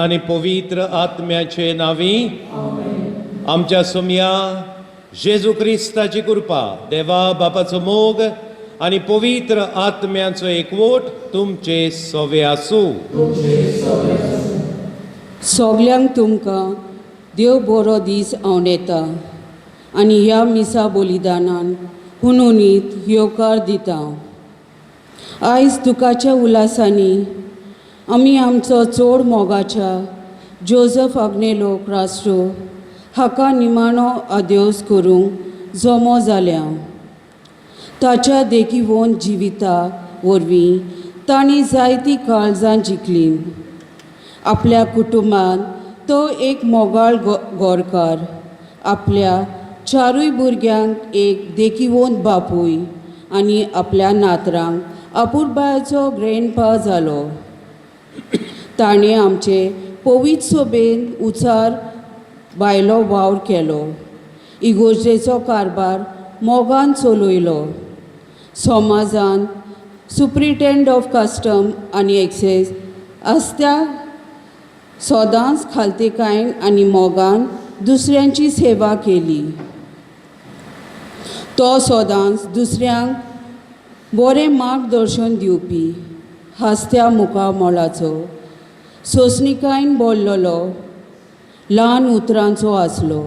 आनी पवित्र आत्म्याचे नावी आमच्या सोमया जेजू क्रिस्ताची कृपा, देवा बापाचो मोग आनी पवित्र आत्म्याचो एकवट तुमचे सवे आसूं. सगल्यांक तुमकां देव बरो दीस आंवडेता आनी ह्या मिसा बलिदानान हुनहुनीत येवकार दिता. आयज दुखाच्या उल्हासांनी आमी आमचो चड मोगाच्या जोजफ आग्नेलो क्रास्ट्रो हाका निमाणो आदेवस करूंक जमो जाल्या. ताच्या देखीवन जिविता वरवीं तांणी जायतीं काळजां जिखलीं. आपल्या कुटुंबान तो एक मोगाळ गोरकार, आपल्या चारूय भुरग्यांक एक देखीवंत बापूय आनी आपल्या नातरांक अपुरबायेचो ग्रँडपा जालो. ताणें आमचे पवित्र सोबेन उचार भायलो वावर केलो. इगोर्जेचो कारभार मोगान चलयलो. समाजान सुप्रिटेंड ऑफ कस्टम आनी एक्सायज आसत्या सदांच खालतीकायेन आनी मोगान दुसऱ्यांची सेवा केली. तो सदांच दुसऱ्यांक बरें मार्गदर्शन दिवपी, हांसत्या मुखामळाचो, सोंसणिकायेन बोल्लोलो, ल्हान उतरांचो आसलो.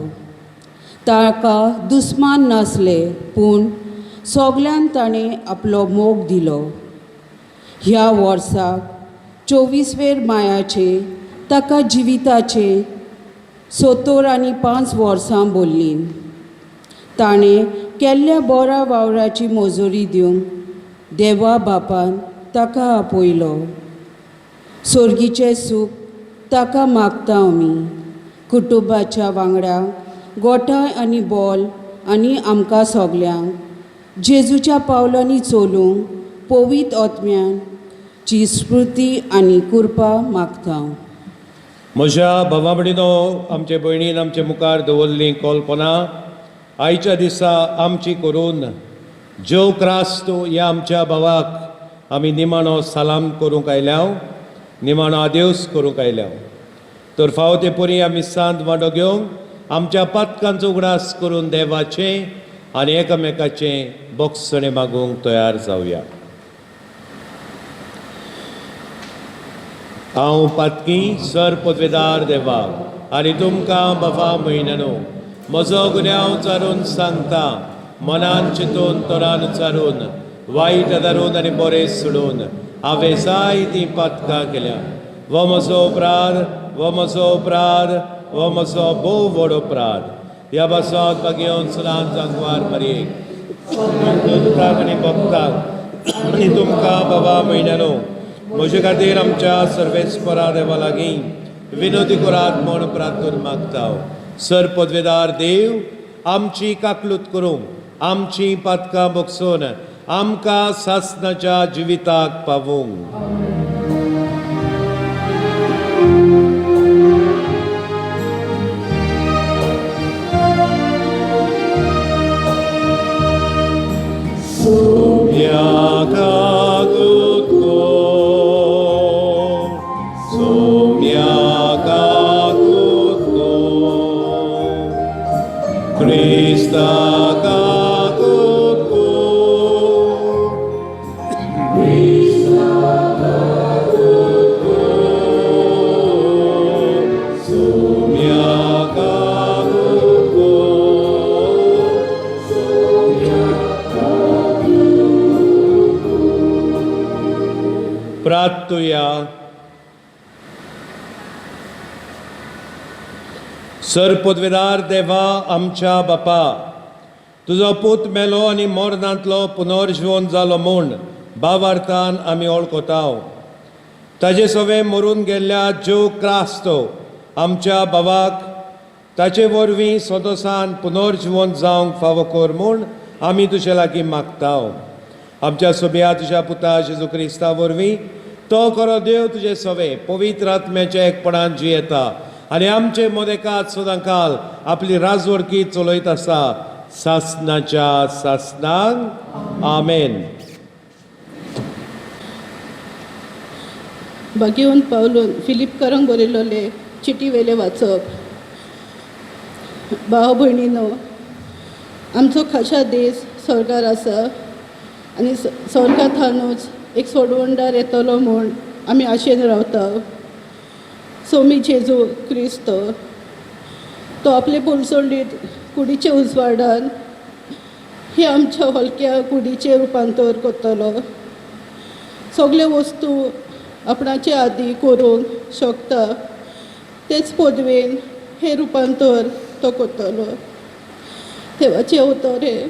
ताका दुस्मान नासले पूण सगल्यांक ताणें आपलो मोग दिलो. ह्या वर्साक 24वेर मायाचे ताका जिविताचे 75 वर्सां बोल्लीं. ताणें केल्ल्या बऱ्या वावराची मजुरी दिवंक देवा बापान ताका आपयलो. सोर्गीचें सूख ताका मागता आमी. कुटुंबाच्या वांगडा गोठाय आनी बोल आनी आमकां सगल्यांक जेजूच्या पावलांनी चलूंक पवित्र आत्म्याची स्मृती आनी कृपा मागता. म्हज्या भावा भयणीनो, आमचे भयणीन आमचे मुखार दवरली कल्पना आयच्या दिसा आमची करून ज्यो क्रास्त ह्या आमच्या भावाक आमी निमाणो सलाम करूंक आयल्या, निमाणो आदेवस करूंक आयल्या. तर फावो ते परी आमी सांत वांटो घेवंक आमच्या पातकांचो उगडास करून देवाचें आनी एकामेकाचें बोगसणें मागूंक तयार जावया. हांव पातकी सर पदवेदार देवा आनी तुमकां बाबा म्हयन्यानो म्हजो गुन्यांव चारून सांगता मनान चिंतून तोरान चारून वायट धरून आनी बरें सोडून हांवें जायतीं पातकां केल्या. हो म्हजो अपराध, हो म्हजो अपराध, हो म्हजो भोव व्हड अपराध. ह्या पासत बागेवन सदांच जागवार मारयेक दुताक आनी भक्ताक आनी तुमकां बाबा म्हयन्यानो म्हजे खातीर आमच्या सर्वेस्परा देवा लागीं विनोदी करात म्हूण प्रार्थना मागता. सर पदवेदार देव आमची काकलूत करूंक आमची पातकां बगसून आमकां सासणाच्या जिविताक पावूंक. प्रार्थुया. सर पदवेदार देवा आमच्या बापा, तुजो पूत मेलो आनी मरणांतलो पुनर्जिवन जालो म्हूण भावार्थान आमी वळखताव. ताजे सवें मरून गेल्ल्या ज्यो क्रास्तो आमच्या बाबाक ताचे वरवीं सदोसान पुनर्जिवन जावंक फावो कर म्हूण आमी तुजे लागीं मागताव. आमच्या सोब्या तुज्या पुता जेजू क्रिस्ता वरवीं तो खरो देव तुजे सवे पवित्र आत्म्याच्या एकपणान जियेता आनी आमचे मदेकात सदां काल आपली राजवडकी चलयत आसा सासणाच्या सासणाक. आमेन. बागेवन पावलून फिलिपकारांक बरयलोले चिटी वेले वाचप. भाव भयणीनो, आमचो खाशा देश सरकार आसा आनी सरकार थानूच एक सोडवणदार येतलो म्हूण आमी आशेन रावता. सोमी जेजू क्रिस्त तो आपले पुलसोंडीत कुडीचे उजवाडान हे आमच्या हलक्या कुडीचें रुपांतर करतलो. सगल्यो वस्तू आपणाचे आदी करूंक शकता तेच पदवेन हें रुपांतर तो करतलो. देवाचें उतर हें.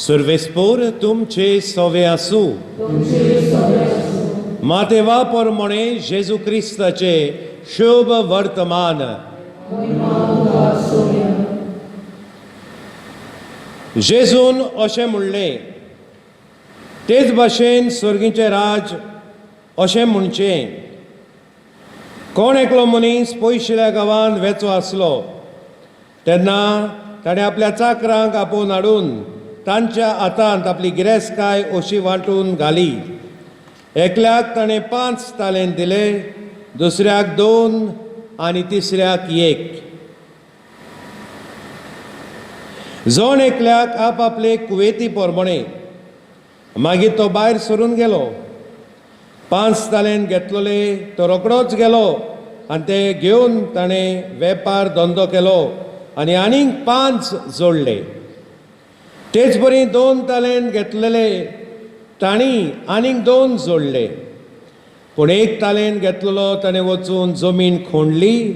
सर्वेस्पोर तुमचे सवे आसूं. मातेवा परमणे जेजू क्रिस्ताचे शुभ वर्तमान. जेजून अशें म्हणलें, तेच भाशेन सर्गीचें राज अशें म्हणचें, कोण एकलो मनीस पयशिल्या गांवांत वेचो आसलो तेन्ना ताणें आपल्या चाकरांक आपोवन हाडून तांच्या हातांत आपली गिरेस्तकाय अशी वांटून घाली. एकल्याक ताणें 5 तालेंत दिले, दुसऱ्याक 2 आनी तिसऱ्याक 1. जण एकल्याक आपआपले कुवेती परमणे. मागीर तो भायर सरून गेलो. 5 तालेंत घेतलेले तो रोकडोच गेलो आनी ते घेवन ताणें वेपार धंदो केलो आनी आनीक 5 जोडले. तेच बरी 2 तालेंत घेतलेले तांणी आनीक 2 जोडले. पूण 1 तालेंत घेतलेलो ताणें वचून जमीन खोंडली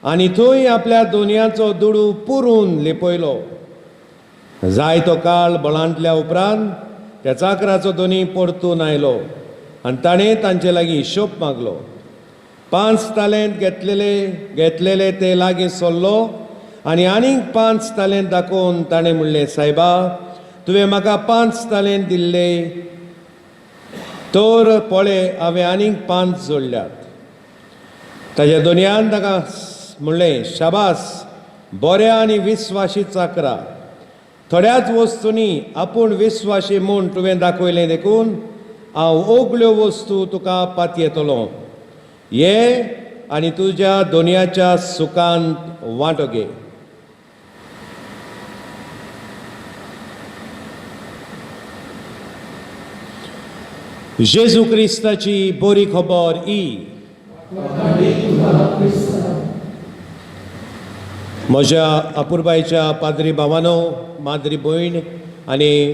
आनी थंय आपल्या दोनयाचो दुडू पुरून लिपयलो. जायतो काळ बळांतल्या उपरांत त्या चाकराचो दोनी परतून आयलो आनी ताणें तांचे लागीं हिशोब मागलो. 5 तालेंत घेतलेले ते लागीं सरलो आनी आनीक 5 तालेंत दाखोवन ताणें म्हणलें, सायबा, तुवें म्हाका 5 तालेंत दिल्ले, तर पळय हांवें आनीक 5 जोडल्यात. ताज्या दोनयान ताका म्हणलें, शाबास, बऱ्या आनी विस्वाशी चाकरा, थोड्याच वस्तूंनी आपूण विस्वाशी म्हूण तुवें दाखयलें देखून हांव ओगल्यो वस्तू तुका पातयेतलो. ये आनी तुज्या दोनयाच्या सुखांत वांटो घे. जेजू क्रिस्ताची बरी खबर ही. म्हज्या अपुरबायच्या पाद्री भावानो, माद्री भयण आनी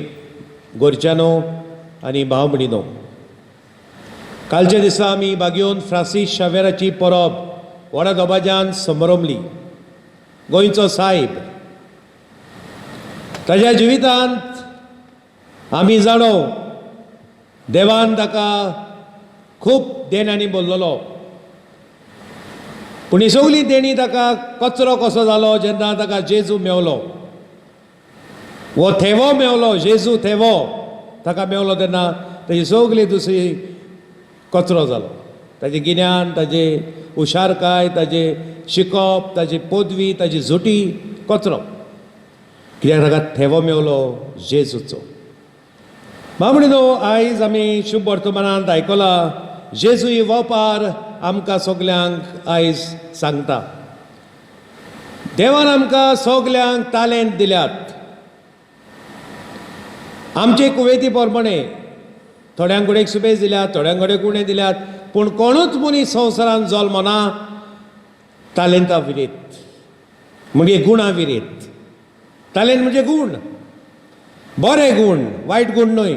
गोरच्यानो आनी भाव भयणीनो, कालच्या दिसा आमी बागयोन फ्रांसीस शावेराची परब व्हडा दबाज्यान समरमली. गोंयचो सायब, ताज्या जिवितांत आमी जाणो देवान ताका खूब देण्यांनी बोल्लोलो, पूण ही सगळी देणी ताका कचरो कसो जालो जेन्ना ताका जेजू मेवलो, वो थेवो मेवलो, जेजू थेवो ताका मेवलो तेन्ना ताजी सगळी दुसरी कचरो जालो. ताजें गिन्यान, ताजें हुशारकाय, ताजें शिकप, ताजी पदवी, ताजी झुटी कचरो, कित्याक ताका थेवो मेवलो जेजूचो. बामणीनो, आयज आमी शुभ वर्तमानांत आयकलां जेजू ही वपार आमकां सगल्यांक आयज सांगता. देवान आमकां सगल्यांक तालेंत दिल्यात. आमचे कुवेती प्रमाणे थोड्यांक कडेन सुबेज दिल्यात, थोड्यांक कडेन गुणे दिल्यात, पूण कोणूच मनीस संवसारांत जल्मना तालेंता विरीत, म्हणजे गुणा विरीत. तालेंत म्हणजे गूण, बरे गूण, वायट गूण न्हय.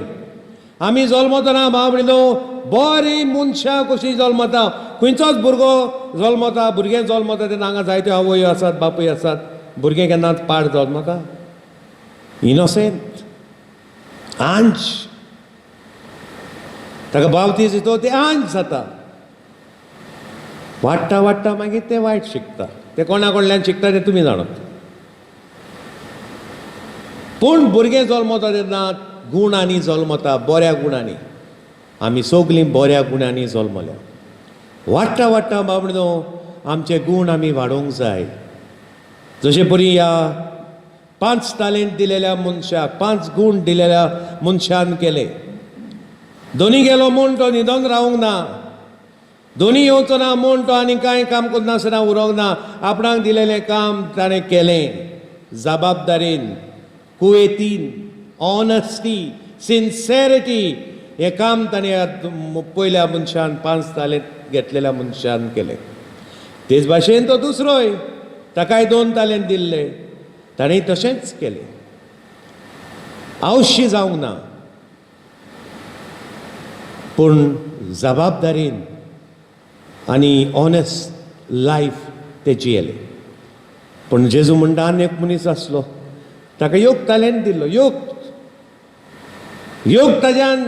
आमी जल्मतना भाव भयणीनो बरी मनशां कशीं जल्मता. खंयचोच भुरगो जल्मता, भुरगें जल्मता तेन्ना हांगा जायत्यो आवय आसात, बापूय आसात, भुरगें केन्नाच पाड जल्मता, इनोसेंट आंज, ताका बावतीस दितो ते आंज जाता. वाडटा वाडटा मागीर तें वायट शिकता, तें कोणा कडल्यान शिकता तें तुमी जाणात. पूण भुरगें जल्मता तेन्ना गुणांनी जल्मता, बऱ्या गुणांनी. आमी सगलीं बऱ्या गुणांनी जल्मल्या. वाडटा वाडटा बाबडो आमचे गूण आमी वाडोवंक जाय. जशें परी ह्या 5 तालेंत दिलेल्या मनशाक, 5 गूण दिलेल्या मनशान केले. दोनी गेलो म्हूण तो न्हिदोन रावूंक ना, दोनी येवचो ना म्हूण तो आनी कांय काम करनासतना उरोंक ना. आपणाक दिलेलें काम ताणें केलें जबाबदारीन, कुवेतीन, ऑनस्टी, सिन्सेरिटी. हें काम ताणें पयल्या मनशान, 5 तालेंत घेतलेल्या मनशान केलें. तेच भाशेन तो दुसरोय, ताकाय 2 तालेंत दिल्ले, ताणें तशेंच केलें. आवशी जावंक ना, पूण जबाबदारीन आनी ऑनेस्ट लायफ ते जियेले. पूण जेजू म्हणटा आनी एक मनीस आसलो, ताका योग तालेंत दिल्लो, योग योग ताज्यान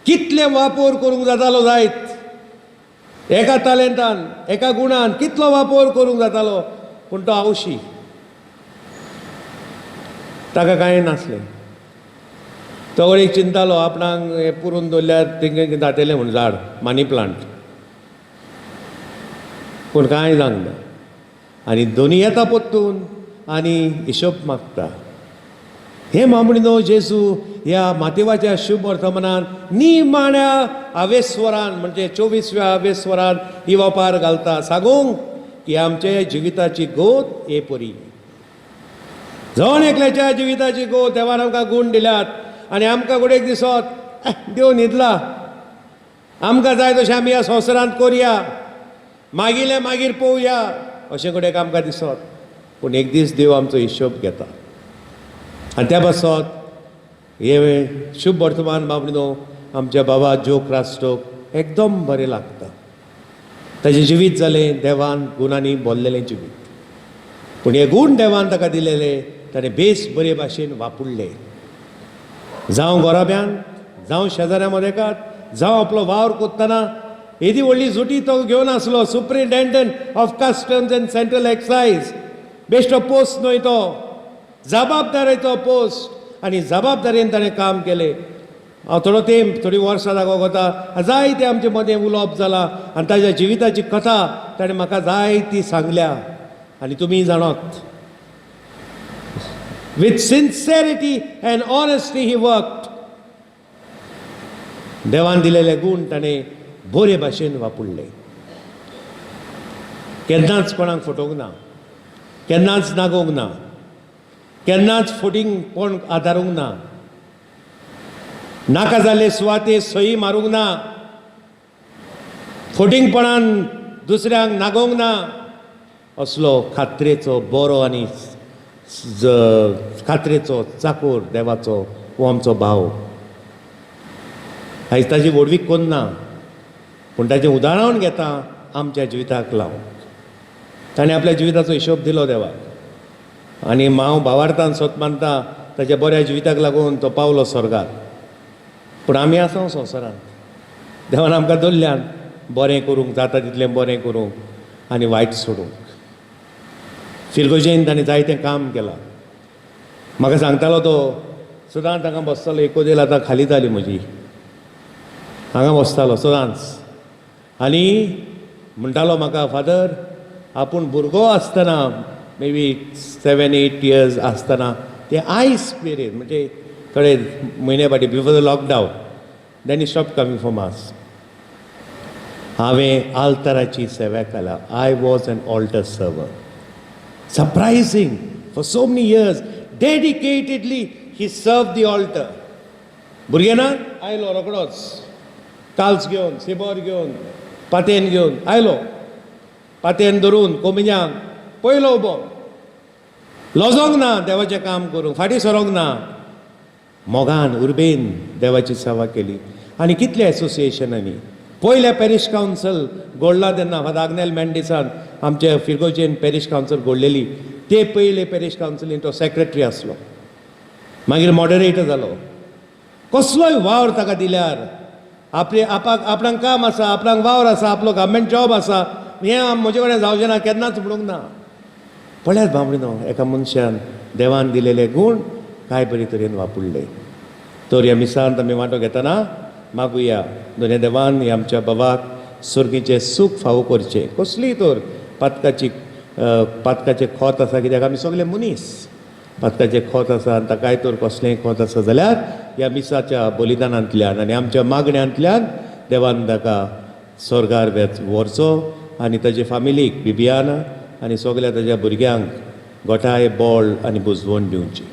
कितले वापर करूंक जातालो जायत, एका तालेंतान एका गुणान कितलो वापर करूंक जातालो, पूण तो आवशी, ताका कांय नासलें. तो एक चिंतालो आपणाक हें पुरून दवरल्यार तेंगे जातलें म्हूण झाड मनी प्लांट, पूण कांय जावंक ना. आनी दोनी येता परतून आनी हिशोब मागता. हे मामणीनो जेजू ह्या मातेवाच्या शुभ वर्तमानान निमाण्या आवेस्वरान म्हणजे 24व्या आवेस्वरान ही वपार घालता सांगूंक की आमचे जिविताची गोत हे परी. जण एकल्याच्या जिविताची गोत देवान आमकां गूण दिल्यात आनी आमकां घडयेक दिसत देव न्हिदला, आमकां जाय तशें आमी ह्या संवसारांत करुया, मागिल्लें मागीर पळोवया अशें घडयेक आमकां दिसत. पूण एक दीस देव आमचो हिशोब घेता आनी त्या पासत हें शुभ वर्तमान बाबडो आमच्या बाबा ज्यो क्रास्टोक एकदम बरें लागता. ताजें जिवीत जालें देवान गुणांनी भरलेलें जिवीत, पूण हे गूण देवान ताका दिलेले ताणें बेस बरे भाशेन वापुडले. जावं गोराब्यान, जावं शेजाऱ्या मदेकात, जावं आपलो वावर कोत्तना येदी व्हडली जुटी तो घेवन आसलो, superintendent of customs and central excise, बेश्टो पोस्ट न्हय तो, जबाबदारेचो पोस्ट आनी जबाबदारेन ताणें काम केलें. हांव थोडो तेंप थोडीं वर्सां जागो वता जायतें आमचे मदें उलोवप जालां आनी ताज्या जिविताची कथा ताणें म्हाका जायती सांगल्या आनी तुमी जाणात. With sincerity and honesty he worked. देवान दिलेले गूण ताणें बरे भाशेन वापरले. केन्नाच कोणाक फटोवंक ना, केन्नाच नागोवंक ना, केन्नाच फटींग कोण आदारूंक ना, नाका जाल्ले सुवातेर सही मारूंक ना, फटींगपणान दुसऱ्यांक नागोवंक ना, असलो खात्रेचो बरो आनी खात्रेचो चाकोर देवाचो हो आमचो भाव. आयज ताजी व्हडवीक कोन्ना, पूण ताजें उदाहरण घेता आमच्या जिविताक लावन. ताणें आपल्या जिविताचो हिशोब दिलो देवाक आनी हांव भावार्थान सोत मानता ताच्या बऱ्या जिविताक लागून तो पावलो स्वर्गार. पूण आमी आसा संवसारांत, देवान आमकां दवरल्यान बरें करूंक जाता तितलें बरें करूंक आनी वायट सोडूंक. फिरगोजेन ताणें जायतें काम केलां. म्हाका सांगतालो तो सदांच हांगा बसतालो, एकोदेल आतां खाली जाली म्हजी, हांगा बसतालो सदांच आनी म्हणटालो म्हाका, फादर आपूण भुरगो आसतना मे बी 7-8 इयर्स आसतना ते आयज मेरेन म्हणजे थोडे म्हयने फाटीं before the lockdown then he stop coming for mass, हांवें आल्ताराची सेवा केल्या. I was an altar server. Surprising, for so many years dedicatedly he serve the altar. भुरगें ना आयलो रोकडोच, काल्स घेवन, सिबोर घेवन, पातेन घेवन आयलो, पातेन धरून कोमिन्यांक पयलो उबो, लजोंक ना देवाचें काम करूंक, फाटीं सरोंक ना, मोगान उर्बेन देवाची सेवा केली. आनी कितले एसोसिएशनांनी पयलें पॅरीश कावन्सल घडलां तेन्ना फादर आग्नेल मेंडिसान आमच्या फिरगोजेन पॅरीश कावन्सल घडलेली, ते पयले पॅरीश कावन्सिलीन तो सेक्रेटरी आसलो, मागीर मॉडरेटर जालो. कसलोय वावर ताका दिल्यार आपले आपाक आपणाक काम आसा, आपणाक वावर आसा, आपलो गव्हर्मेंट जॉब आसा, हें म्हजे कडेन जावचें ना केन्नाच म्हणूंक ना. पळयात बाबडीनो, एका मनशान देवान दिलेले गूण काय बरे तरेन वापरले. तर ह्या मिसांत आमी वांटो घेतना मागुया दोनूय देवान ह्या आमच्या बाबाक सर्गीचें सूख फावो करचें. कसलीय तर पातकाची पातकाचें खोत आसा, कित्याक आमी सगळे मनीस, पातकाचें खोत आसा आनी ताकाय तर कसलेंय खोत आसा जाल्यार ह्या मिसाच्या बलिदानांतल्यान आनी आमच्या मागण्यांतल्यान देवान ताका स्वर्गार व्हरचो आनी ताजे फामिलीक बिबियाना आनी सगल्या ताज्या भुरग्यांक गोठाय बळ आनी बुजवण दिवची.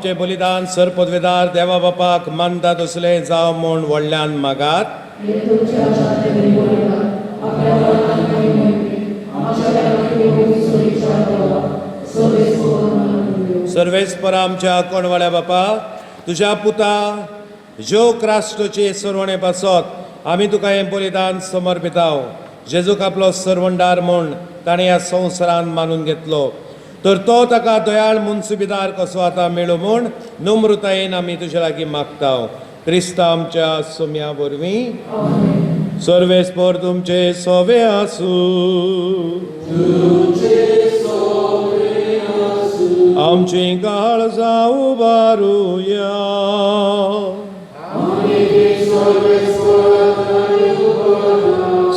आमचें बलिदान सर पदवेदार देवा बापाक मानता तसलें जावं म्हूण व्हडल्यान मागात. सर्वेस्परा आमच्या कोणवाड्या बापा, तुज्या पुता ज्यो क्रास्टोचे सरवणे पासत आमी तुका हें बलिदान समर्पिताव. जेजूक आपलो सरवंडार म्हूण ताणें ह्या संवसारान मानून घेतलो, तर तो ताका दयाळ मुनसुबीदार कसो आतां मेळूं म्हूण नम्रतायेन आमी तुज्या लागीं मागताव. क्रिस्ता आमच्या सोम्या वरवीं. सर्वेस्पर तुमचे सोवे आसूं. आमची काळजां उबारुया.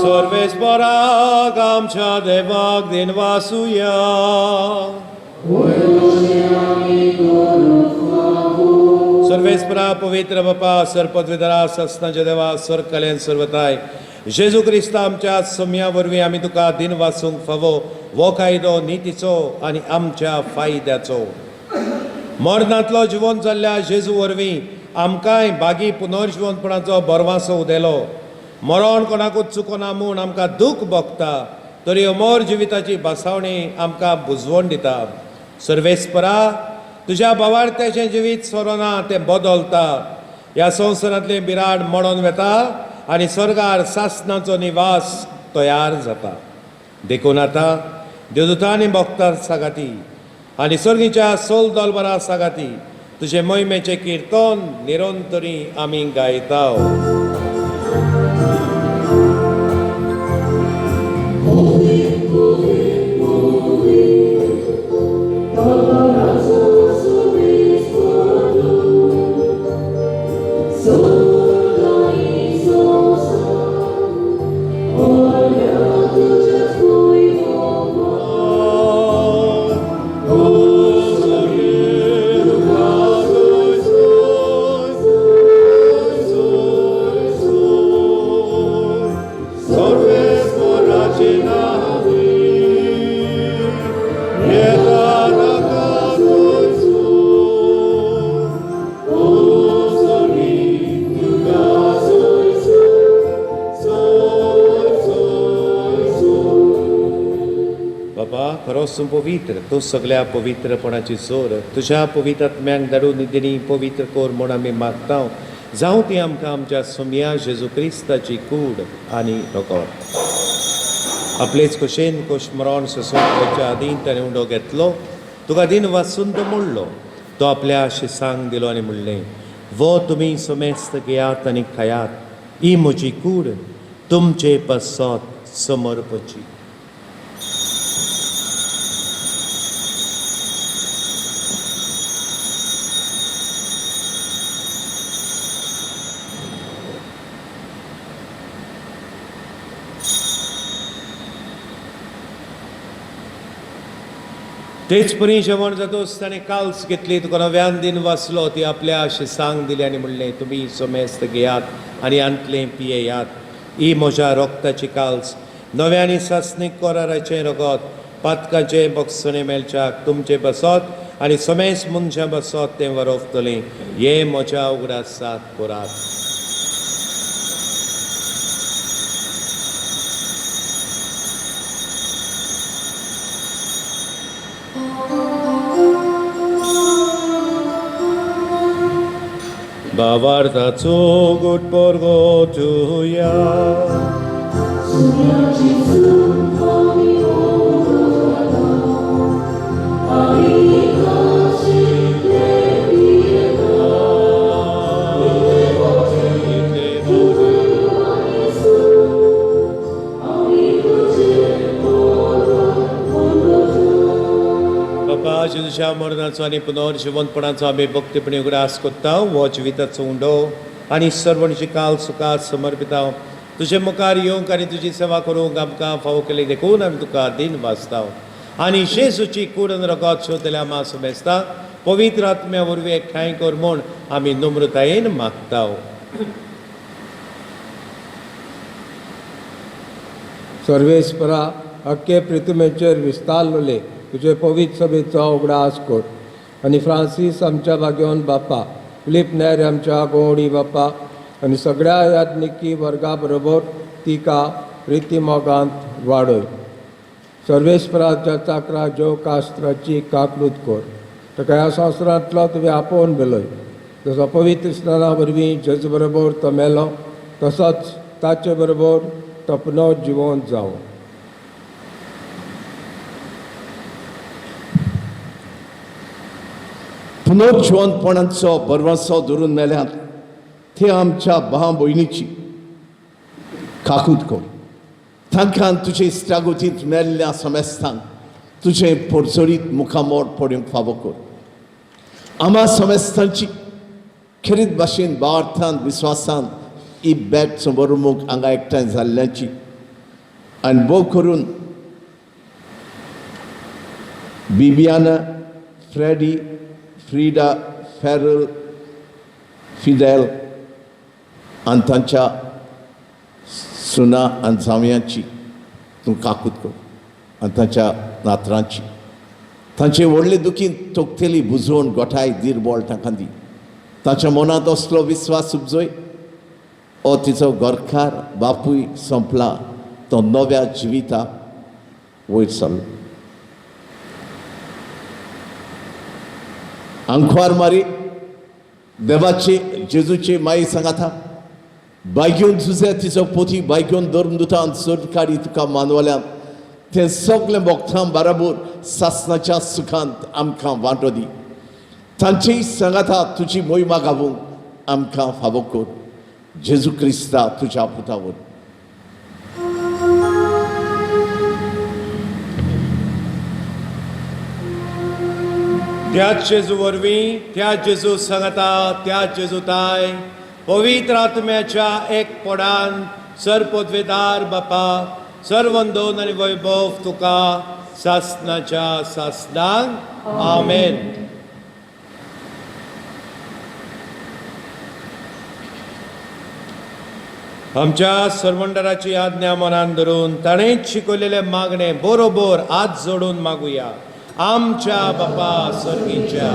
सर्वेस्पराक आमच्या देवाक दिनवासुया. सर्वेस्परा पवित्र बापा, सरपदवेदरा सस्नाच्या देवा, सर कल्याण सर्वताय जेजू क्रिस्ता आमच्या सम्या वरवीं आमी तुका दिनवासूंक फावो वो कायदो नितीचो आनी आमच्या फायद्याचो. मरणांतलो जिवन जाल्ल्या जेजू वरवीं आमकांय बागी पुनर्जिवनपणाचो बरवासो उदेलो. मरण कोणाकूच चुकोना म्हूण आमकां दूख भोगता, तरी अमर जिविताची भासावणी आमकां बुजवण दिता. सर्वेस्परा तुज्या भावार्थ्याचें जिवीत सोरोना तें बदलता. ह्या संवसारांतलें बिराड मोडोन वेता आनी स्वर्गार सासणाचो निवास तयार जाता. देखून आतां देवदूतांनी भोगतात सागाती आनी सर्गीच्या सोल दोलबरा सागाती तुजें मोहिमेचें किर्तन निरंतरी आमी गायता. बाबा खरोच तूं पवित्र, तूं सगल्या पवित्रपणाची जोर. तुज्या पवित्र आत्म्याक धाडून निधिनी पवित्र कर म्हूण आमी मागता. जावं ती आमकां आमच्या सोमया जेजू क्रिस्ताची कूड आनी रगत. आपलेच खोशेन खोश मरण सोंसून वचच्या आदीं ताणें उंडो घेतलो, तुका दिन वाचून तो मोडलो, तो आपल्या शिसांक दिलो आनी म्हणलें, वो तुमी समेस्त घेयात आनी खायात, ही म्हजी कूड तुमचे पासत समर्पची. तेच परी जेवण जातोच ताणें काल्स घेतली, तुका नव्यान दिन वाचलो, ती आपल्या शिसांक दिली आनी म्हणलें, तुमी समेस्त घेयात आनी आंतलें पियेयात, ही म्हज्या रोगताची काल्स, नव्या आनी सासणीक कराराचें रगत, पातकाचें बक्षणें मेळच्याक तुमचें बसत आनी समेस्त मनशां बसत तें वरोवतलें. हे म्हज्या उगडासात करात. भावार्थाचो गुटपोरगो तुया. बापा, जेजूच्या मरणाचो आनी पुनर्जिवंतपणाचो आमी भक्तीपणी उगडास कोत्ता. हो जिविताचो उंडो आनी सर्वणची काल सुखात समर्पिता. तुजे मुखार येवंक आनी तुजी सेवा करूंक आमकां फावो केली देखून आमी तुका दिन वाचता. आनी जेजूची कूड आनी रगत शोधल्या मा समेस्ता पवित्र आत्म्या वरवीं एकठांय कर म्हूण आमी नम्रतायेन मागता. सर्वेस्परा अख्खे प्रिथुमेचेर विस्तारलेले तुजे पवित्र सभेचो उगडास कर आनी फ्रांसीस आमच्या भाग्योन बापा, फिलीप नेर आमच्या गोवणी बापा आनी सगळ्या याज्ञिकी वर्गा बरोबर तिका प्रितीमोगांत वाडय। सर्वेस्पराच्या चाकरा ज्यो कास्त्राची काकलूत कर, ताका ह्या संवसारांतलो तुवें आपोवन बेलय। जसो पवित्र स्नाना वरवीं जेजू बरोबर तो मेलो तसोच ताचे बरोबर तो पुनः जिवंत जावं। पुनर्जिवंतपणाचो भरवंसो धरून मेल्यात ते आमच्या भाव भयणीची काकूत कर। तांकां तुजे इश्टागतींत मेल्ल्या समेस्तांक तुजें पोरजोरीत मुखामोड पडूंक फावो कर। आमा समेस्तांची खेरीत भाशेन भावार्थान विस्वासान ही बेट समोरमुख हांगा एकठांय जाल्ल्याची आनी भोव करून बिबियाना, फ्रेडी, फ्रिडा, फेरल, फिदेल आनी तांच्या सुना आनी जावयांची तूं काकूत कर आनी तांच्या नातरांची तांचे व्हडले दुखीन तोखतेली बुजोवन गोठाय धीर बळ तांकां दी। तांच्या मनांत असलो विस्वास उपजय ओ तिचो घरकार बापूय सोंपला तो नव्या जिविता वयर सरलो। आंकवार मारी देवाचे जेजूचे माई सांगाता बायगेवन जुजे तिचो पोती बायगेवन धर्मदुतान आनी सरकारी तुका मानवल्यान तें सगळें भोगतां बराबर सासणाच्या सुखांत आमकां वांटो दी। तांचेय सांगाता तुजी मोहिमा गावूंक आमकां फावो कर। जेजू क्रिस्ता तुज्या पुता वरवीं। त्याच जेजू वरवीं, त्याच जेजू सांगाता, त्याच जेजू ताय पवित्र आत्म्याच्या एक पोडान सरपदवेदार बापा सर्वंदोन आनी वैभव तुका सासनाच्या सासनाक आमेन। आमच्या सरवंडराची आज्ञा मनान धरून ताणेंच शिकवलेले मागणे बरोबर हात जोडून मागुया। आमच्या बापा सर्गीच्या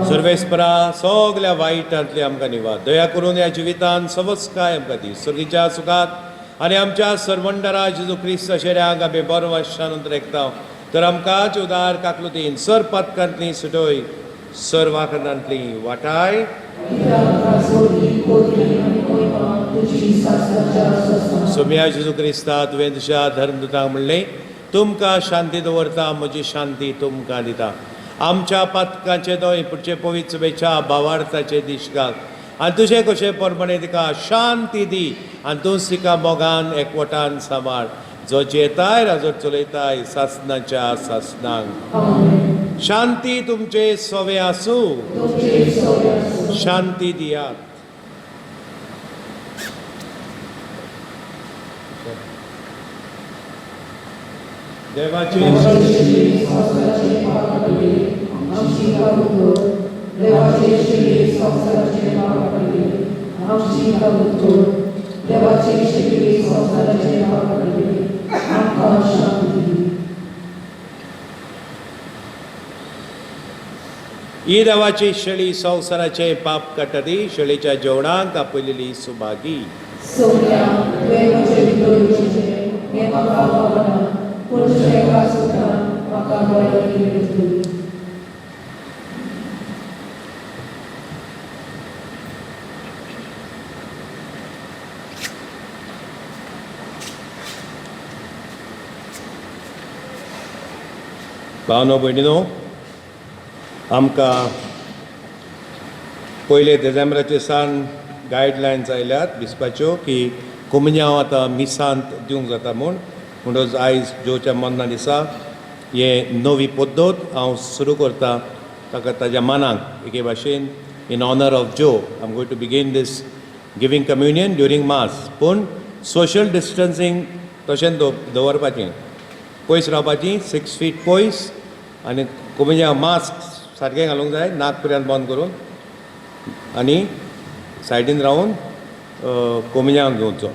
सर्वेस्परा सगल्या वायटांतली आमकां निवार दया करून ह्या जिवितान सवस्काय आमकां दी। सर्गीच्या सुखात आनी आमच्या सर्वंडरा जेजू क्रिस्त शेऱ्यांक आमी बरो वाशान एकता तर आमकां उदार काकलुतीन सर पातकांतली सुटोय सर्वाखंडांतली वाटाय। सोम्या जेजू क्रिस्ता तुवें तुज्या धर्मदुतांक म्हणलें तुमकां शांती दवरता म्हजी शांती तुमकां दिता। आमच्या पातकांचे न्हय पुढचे पवित्र सभेच्या भावार्थाचे दीस घाल आनी तुजे कशे प्रमाणे तिका शांती दी आनी तूं तिका मोगान एकवटान सांबाळ जो जेताय राजो चलयताय सासनाच्या सासनांक। शांती तुमचे सवे आसूं। शांती दियात। देवाची ही देवाची शेळी संवसाराचे पाप काडटा ती शेळीच्या जेवणाक आपयलेली सुभागी। भावनो भयणीनो आमकां पयले देजेंब्राचे सान गायडलायन्स आयल्यात बिस्पाच्यो की कोमुन्यांव आतां मिसांत दिवंक जाता म्हूण म्हणटकच आयज जेवच्या मन्ना दिसा हे नवी पद्दत हांव सुरू करता ताका ताज्या मानाक एके भाशेन in honour of Joe I am going to begin this giving communion during mass. पूण सोशल डिस्टन्सींग तशेंच दवरपाचें, पयस रावपाची, 6 फीट पयस, आनी कोमुनियांव मास्क सारकें घालूंक जाय, नाक पर्यंत बंद करून, आनी सायडीन रावन कोमुनियांव घेवचो.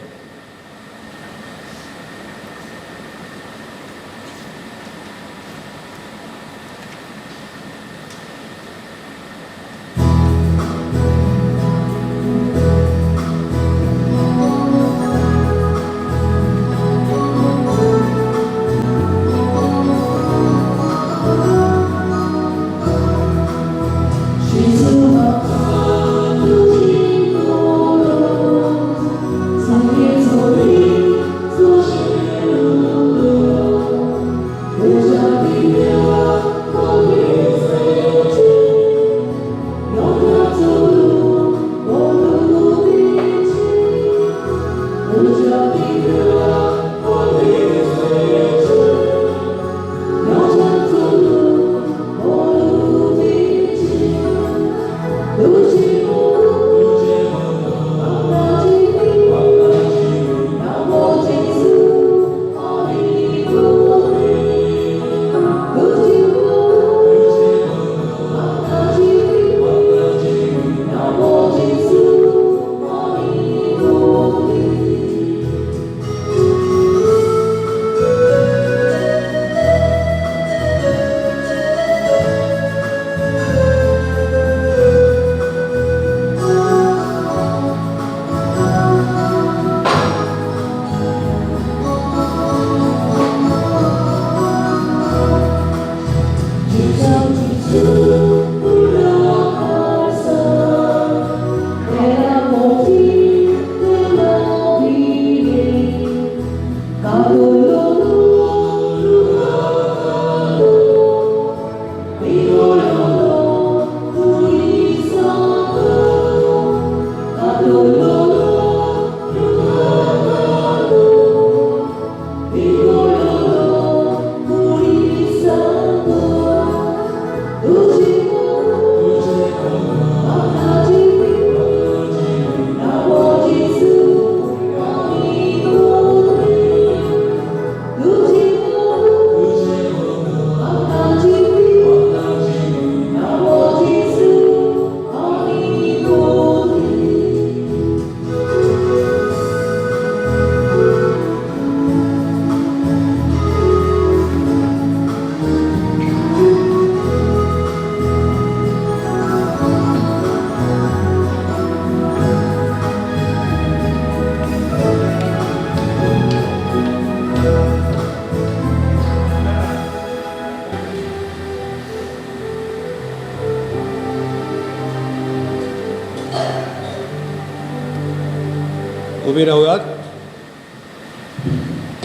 उबी रावयात.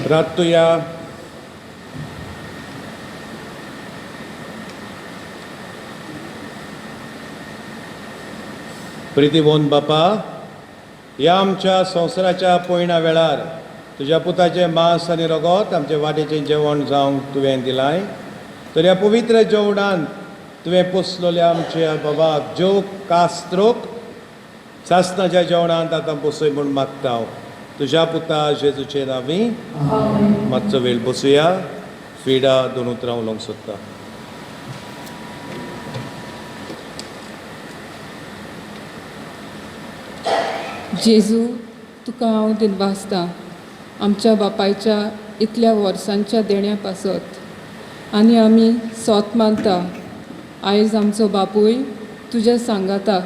प्रार्थुया. प्रितीबोन बापा, ह्या आमच्या संवसाराच्या पयणा वेळार तुज्या पुताचें मांस आनी रगत आमचे वाटेचें जेवण जावंक तुवें दिलाय, तर ह्या पवित्र जेवणान तुवें पोसलोल्या आमच्या बाबाक ज्यो कास्त्रोक सासणाच्या जेवणांत आतां बसय म्हूण मागता हांव तुज्या पुता जेजूचे नांवी. मातसो वेळ बसुया. फिडा दोन उतरां उलोवंक सोदता. जेजू, तुका हांव दिनवासता आमच्या बापायच्या इतल्या वर्सांच्या देण्या पासत, आनी आमी सोत मानता आयज आमचो बापूय तुज्या सांगाता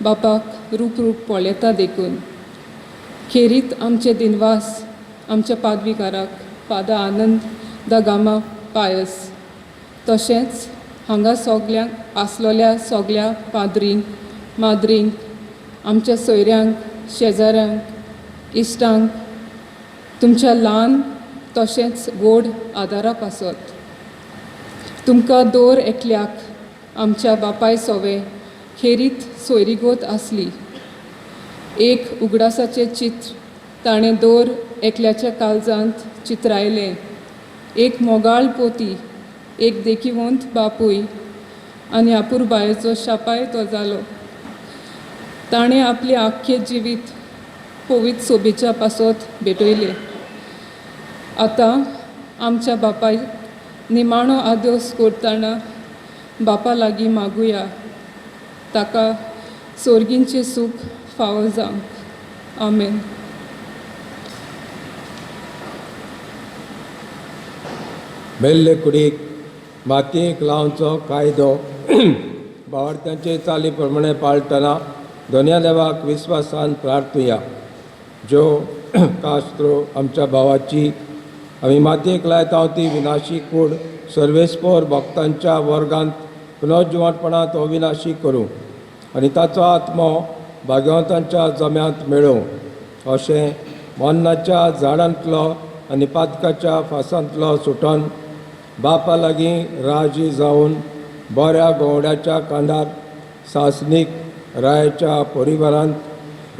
बापाक रूप रूप पळयता देखून. खेरीत आमचे दिनवास आमच्या पादविकाराक फादर आनंद the Gama पायस, तशेंच हांगा सगल्यांक आसलोल्या सगल्या पाद्रींक, माद्रींक, आमच्या सोयऱ्यांक, शेजाऱ्यांक, इश्टांक तुमच्या ल्हान तशेंच व्हड आदारा पासत. तुमकां दर एकल्याक आमच्या बापाय सोवे खेरीत सोयरीगोत आसली. एक उगडासाचें चित्र ताणें दर एकल्याच्या काळजांत चित्रायलें. एक मोगाळ पोती, एक देखिवंत बापूय आनी अपुरबायेचो शापाय तो जालो. ताणें आपलें आख्खें जिवीत पवित्र सोबेच्या पासत भेटयले. आतां आमच्या बापायक निमाणो आदोस करतना बापा लागीं मागुया ताका सोर्गींचें सूख फावो जावंक. आमेन. मेल्ले कुडीक मातयेक लावचो कायदो भावार्थ्यांचे चाली प्रमाणे पाळटना दोनया देवाक विस्वासान प्रार्थुया. ज्यो कास्त्रो आमच्या भावाची आमी मातयेक लायता ती विनाशी कूड सर्वेस्पोर भक्तांच्या वर्गांत पुनर्जिवंतपणांत अविनाशी करूं आनी ताचो आत्मो भाग्यवंतांच्या जम्यांत मेळोवं अशें मन्नाच्या झाडांतलो आनी पातकाच्या फासांतलो सुटोन बापा लागीं राजी जावन बऱ्या गवड्याच्या कांदार सासणीक रायाच्या परिवारांत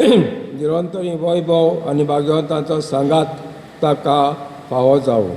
निरंतरी वैभव आनी भाग्यवंतांचो सांगात ताका फावो जावं.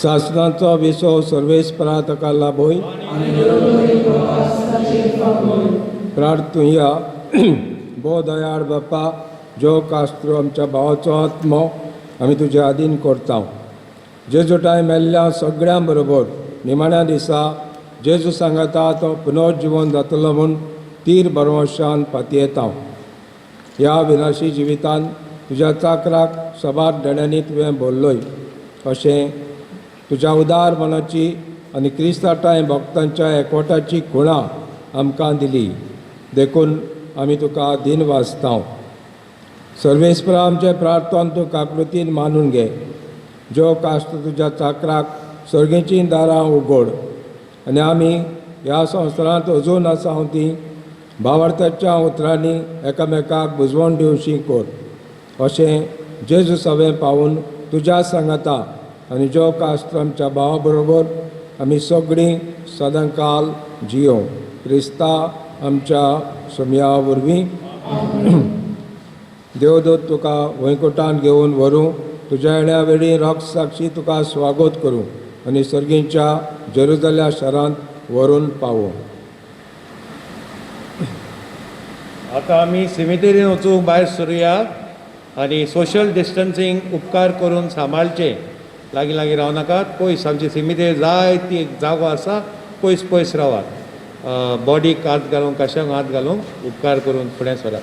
सासनाचो विसव सर्वेस्परा ताका लाभोय. प्रार्थुया. भो दयाळ बापा, जो कास्त्रो आमच्या भावाचो आत्मो आमी तुजे आदीन करता. जेजू टायम मेल्ल्या सगळ्यां बरोबर निमाण्या दिसा जेजू सांगता तो पुनर्जिवन जातलो म्हूण तीर भरवंशान पातयेता. ह्या विनाशी जिवितान तुज्या चाकराक सबार देण्यांनी तुवें बोल्लोय अशें तुज्या उदार मनाची आनी क्रिस्ताटाय भक्तांच्या एकवटाची खुणा आमकां दिली, देखून आमी तुका दिन वाचता. सर्वेस्परा आमचे प्रार्थन तूं काकृतीन मानून घे. ज्यो काश्ट तुज्या चाकराक सर्गेचीं दारां उगड आनी आमी ह्या संवसारांत अजून आसा ती भावार्थाच्या उतरांनी एकामेकाक बुजवण दिवशी कर अशें जेजू सवें पावून तुज्या सांगाता आनी ज्यो काश्ट आमच्या भावा बरोबर आमी सगळीं सदांकाल जियों. क्रिस्ता आमच्या सोमया वरवीं. देवदूत तुका वैकुटान घेवन व्हरूं, तुज्या येण्या वेळी रोख साक्षी तुका स्वागत करूं आनी सर्गींच्या जेरुजाल्या शारांत व्हरून पावूं. आतां आमी सिमितेरीन वचूंक भायर सरुया आनी सोशल डिस्टन्सींग उपकार करून सांबाळचें. लागीं लागीं रावनाकात, पयस आमची सिमितेर जाय ती एक जागो आसा, पयस पयस रावात. बॉडीक हात घालूंक, कशाक हात घालूंक उपकार करून फुडें सरात.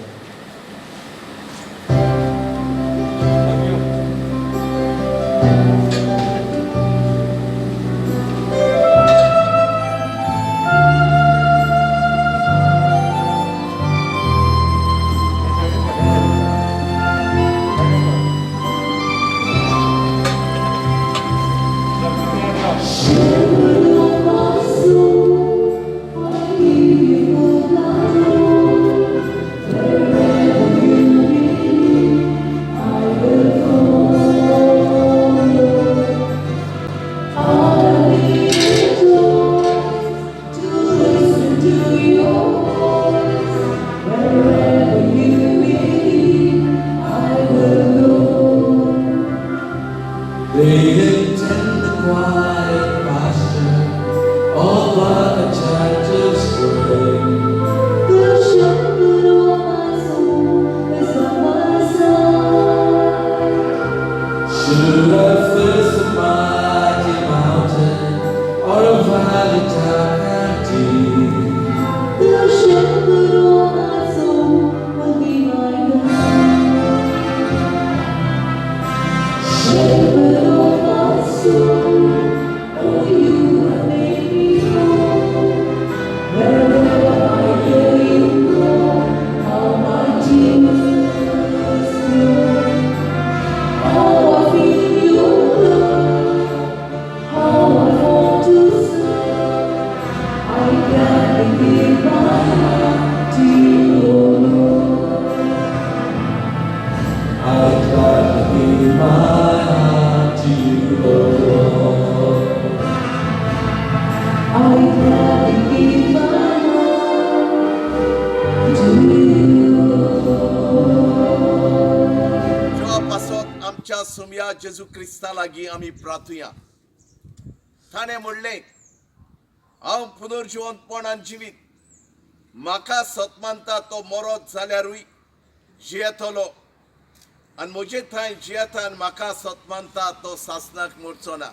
my heart to you, O Lord. I dedicate my heart to you, देवा पासत आमच्या सुमया जेजू क्रिस्ता लागीं आमी प्रार्थुया. ताणें म्हणलें, हांव पुनर्जिवंतपणान जिवीत, म्हाका सत मानता तो मरत जाल्यारूय जियेतलो, आनी म्हजे थंय जियेता आनी म्हाका सत मानता तो सासनाक मरचो ना.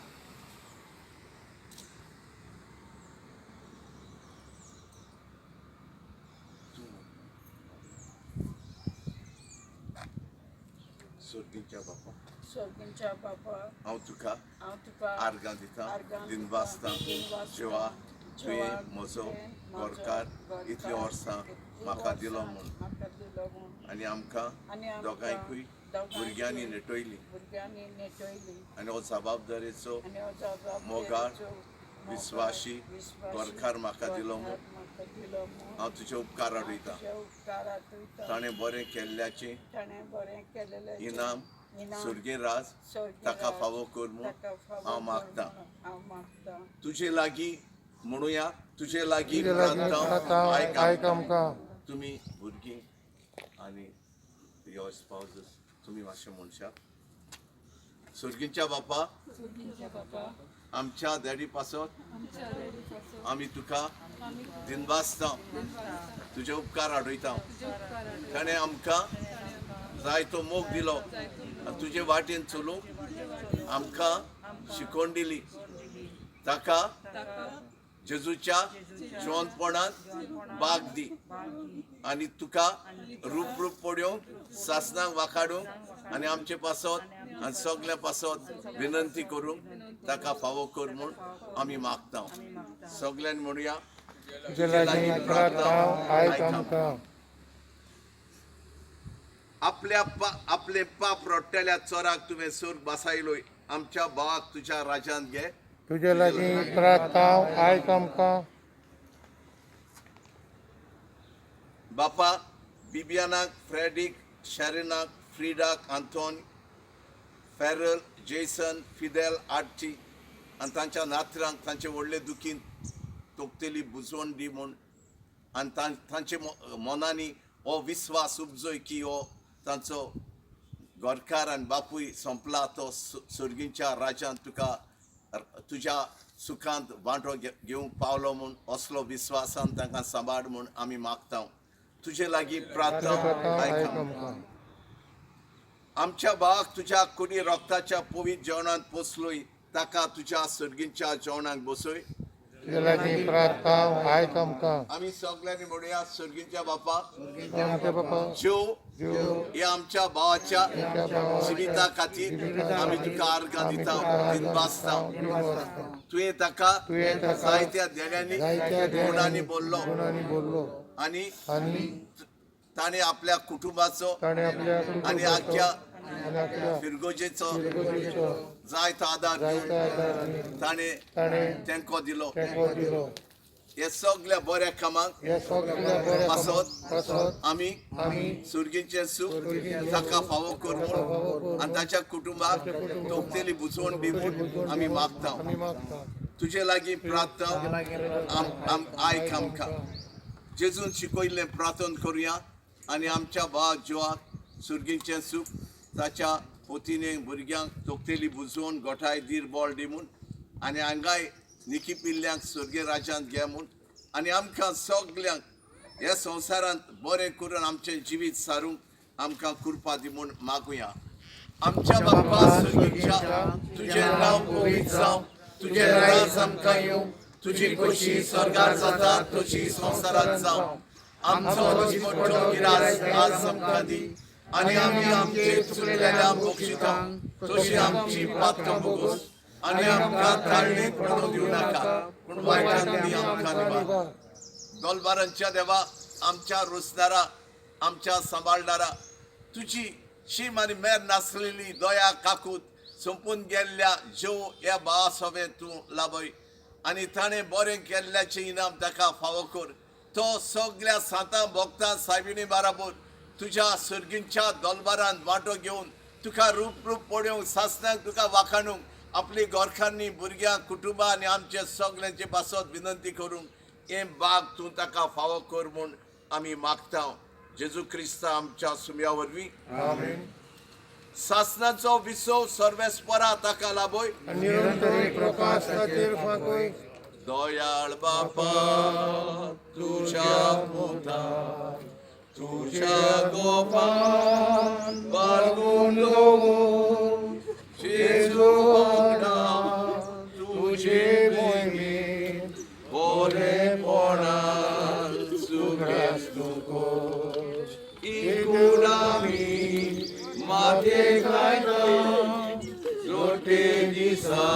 सोर्गीच्या बापा, सोगींच्या बापा, हांव तुका हांव तुका आर्गां दिता, आर्गां दिता, दिनवासता, दिनवासता, जिवा तुवें जिवा, म्हजो तुवें म्हजो गोरकार गोरकार इतलीं वर्सां इतलीं म्हाका दिलो वर्सां म्हूण, म्हाका दिलो म्हूण, आनी आमकां आनी आमकां दोगांयकूय दोगांयकूय भुरग्यांनी नेटयली भुरग्यांनी नेटयली आनी हो जबाबदारेचो आनी हो जबाबदारेचो मोगाळ, मोगाळ, विस्वाशी विस्वाशी गोरकार म्हाका दिलो म्हूण गोरकार म्हाका दिलो म्हूण हांव तुजे उपकार आडयतां. तुजे उपकार आठयतां. ताणें बरें केल्ल्याचें ताणें बरें केलेलें इनाम इनाम सुर्गे राज स्वर्गीय ताका राज फावो कर म्हूण ताका फावो हांव कर मागतां. म्हूण हांव मागतां. तुजे लागीं म्हणुया, तुजे लागीं तुजे लागीं प्रार्थना, प्रार्थना, आयक आयक आमकां. आमकां. तुमी भुरगीं आनी your spouses तुमी मातशें म्हणशात. सुर्गीच्या बापा, आमच्या डॅडी पासत आमी तुका दिनवासता, तुजे उपकार आडयता. ताणें आमकां जायतो मोग दिलो आनी तुजे वाटेन चलूंक आमकां शिकवण दिली. ताका जेजूच्या जिवंतपणांत बाग दी आनी तुका रूप रूप पडयोवंक, सासनाक वाखाडूंक आनी आमचे पासत आनी सगल्या पासत विनंती करूंक ताका फावो कर म्हूण आमी मागता. सगल्यांनी म्हणुया, तुजे लागीं प्रार्थना, आयक आमकां. आपल्या आपले पाप रडटल्या चोराक तुवें सोर्ग बसायलोय, आमच्या भावाक तुज्या राज्यांत घे. तुजे लागीं प्रार्थना, आयक आमकां. बापा, बिबियानाक, फ्रेडीक, शॅरिनाक, फ्रिडाक, आंतोन, फेरल, जेसन, फिदेल, आर्ची आनी तांच्या नातरांक तांचे व्हडले दुखीन तोखतेली बुजवण दी म्हूण, आनी तांचे मनांनी हो विस्वास उपजय की हो तांचो घरकार आनी बापूय सोंपला तो सुर्गीच्या राज्यांत तुका तुज्या सुखांत वांटो घेवंक पावलो म्हूण, असलो विस्वासान तांकां सांबाळ म्हूण आमी मागता. तुजे लागीं प्रार्थना, आयक आयक आमकां. आमच्या भावाक तुज्या कुडी रोगताच्या पवित्र जेवणांत पोसलोय, ताका तुज्या सर्गींच्या जेवणाक बसय. तुजे लागीं प्रार्थना, आयक आमकां. आमी सगल्यांनी म्हणुया, सर्गींच्या बापा, आमच्या बापा, जेव जीव हे आमच्या भावाच्या जिविता खातीर आमी तुका आर्गां आमी दिता, तुका दिनवासता. दिनवासता. तुवें ताका तुवें ताका जायत्या देण्यांनी जायत्या गुणांनी देण्यांनी बोल्लो गुणांनी बोल्लो आनी आनी ताणें आपल्या कुटुंबाचो ताणें आपल्या आनी कुटुंबाचो आख्ख्या आनी आपल्या फिरगोजेचो फिरगोजेचो जायतो आदार जायतो दिवन आदार दिवन ताणें ताणें तेंको दिलो. तेंको दिलो. हे सगल्या बऱ्या कामाक ह्या सगल्या बऱ्या पासत पासत आमी आमी सुर्गीचें सूख ताका फावो कर म्हूण आनी ताच्या कुटुंबाक तोखतेली बुजवण दी म्हूण आमी मागता. आमी मागता. तुजे लागीं प्रार्थना, आयक आमकां. जेजून शिकयल्लें प्रार्थन करुया आनी आमच्या भावाक जिवाक सुर्गीचें सूख ताच्या पोतीने भुरग्यांक तोखतेली बुजवण गोठाय धीर बळ दी म्हूण, आनी हांगाय निकी पिल्ल्यांक सुर्गे राज्यांत घे म्हूण, आनी आमकां सगल्यांक ह्या संवसारांत बरें करून आमचें जिवीत सारूंक आमकां कृपा दी म्हूण मागुया. आमच्या बापा सुर्गीच्या, तुजें नांव पवित्र जावं, तुजें राज आमकां येवं, तुजी खोशी स्वर्गार जाता तशी संवसारांत जावं. आमचो रोजमोठो गिरास आज आमकां दी आनी आमी आमचे चुकलेल्या बक्षिता तशी आमची पातकां भोगोस आनी आमकां ताळणेंत पडूंक दिवं नाका, पूण वायटांतली आमकां निवार. दोलबारांच्या देवा, आमच्या रोसदारा, आमच्या सांबाळदारा, तुजी शीम आनी मेर नासलेली दया काकूत सोंपून गेल्ल्या ज्यो ह्या भावा सोबें तूं लाभय आनी ताणें बरें केल्ल्याचें इनाम ताका फावो कर. तो सगल्या सांतां भोगतां सायबिणी बाराबोर तुज्या सर्गींच्या दोलबारान वांटो घेवन तुका रूप रूप पळोवंक सासणाक तुका वाखाणूंक आपली गोरखांनी भुरग्यां कुटुंबां आनी आमचे सगल्यांचे पासत विनंती करूंक हें बाग तूं ताका फावो कर म्हूण आमी मागता. जेजू क्रिस्ता आमच्या सुम्या वरवीं. आमेन. सासणाचो विसव सर्वेस्परा ताका लाभय. निरंतर प्रकाश ताचेर फांकय. दयाळ बापा तुझ्या पुता तुझ्या गोपान बाळगून दवर जेजू वांगडा तुजे मोहिमेन बरेपणान सुग्रेस्त कर. इकूण आमी मातयेक लायता जोटे दिसा.